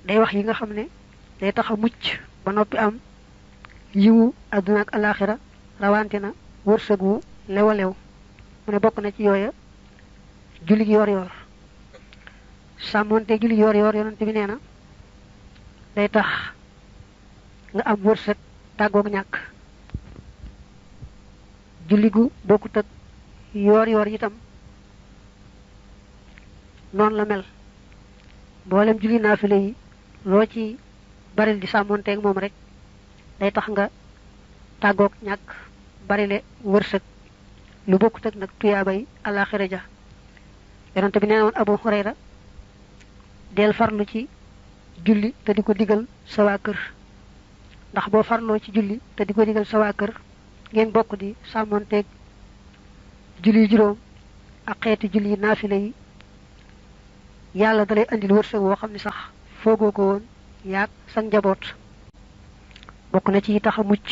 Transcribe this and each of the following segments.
day wax yi nga xam ne day tax a mucc ba noppi am yiwu àdduna ak alaxira rawante na wërsëg wu lew a lew mu ne bokk na ci yooya julli yor yor sàmmonte julli yor yor yonent bi nee na day tax nga am wërsëg tàggoog ñàkk julli gu bokkut ak yor yor itam noonu la mel mboolem julli naafile yi loo ci baril di sàmmonteeg moom rek day tax nga tàggoog ñàkk barile wërsëg lu bokkut ak nag tuyaabay alaxira ja yonent bi nee na woon Abu Hurayra del farlu ci julli te di ko digal sa waa kër ndax boo farloo ci julli te di ko digal sa waa kër ngeen bokk di sàmmonteeg julli juróom ak xeeti julli naafile yi yàlla dalay andil wërsëg woo xam ne sax foogoo ko woon yaag sa njaboot bokk na ci tax a mucc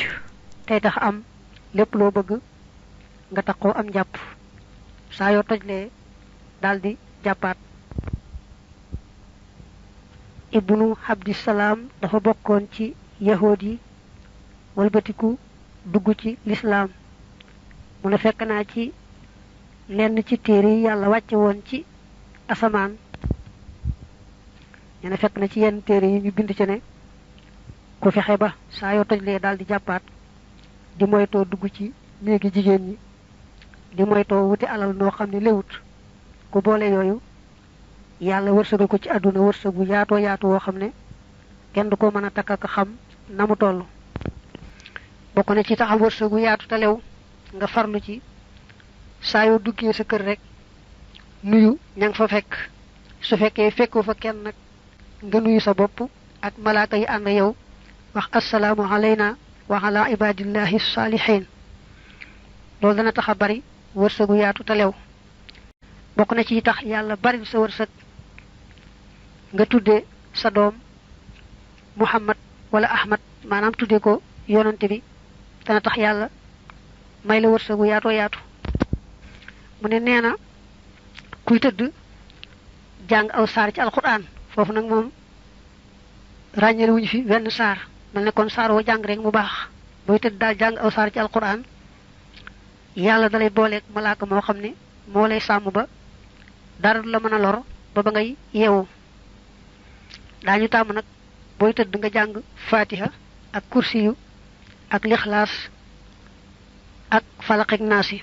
tey tax am lépp loo bëgg nga taxoo am jàpp saa yoo tojlee daldi jàppaat ibnu Abdissalaam dafa bokkoon ci yahood yi walbatiku dugg ci lislaam mu ne fekk naa ci lenn ci téere yi yàlla wàcce woon ci asamaan ñene fekk na ci yenn téere yi ñu bind ci ne ku fexe ba saa yoo tojlee daldi jàppaat di moytoo dugg ci néegi jigéen ñi di moytoo wuti alal noo xam ne léwut ku boole yooyu yàlla wërsëgal ko ci àdduna wërsëgu yaatoo yaatu woo xam ne kenn du ko mën a takk ak xam na mu toll bokk na ci taxam wërsëgu yaatu te lew nga farlu ci saa yoo duggee sa kër rek nuyu ña nga fa fekk su fekkee fekkoo fa kenn nag nga nuyu sa bopp ak malaaka yi ànd yow wax assalaamu alayna wa ala ibadillahi salihin loolu dana tax a bari wërsëgu yaatu te lew bokk na ci tax yàlla bari sa wërsëg nga tudde sa doom Muhammad wala Ahmad maanaam tudde ko yonante bi dana tax yàlla may la wërsëgu yaatoo yaatu mu ne nee na kuy tëdd jàng aw saar ci alquran foofu nag moom ràññale wuñu fi wenn saar mel ne kon saar woo jàng rek mu baax booy tëdd daal jàng aw saar ci alquran yàlla dalay booleeg malaaka moo xam ne moo lay sàmm ba dara du la mën a lor ba ngay yeewu daañu tàmm nag booy tëdd nga jàng fatiha ak kursiyu ak lixlaas ak falaq ak naasi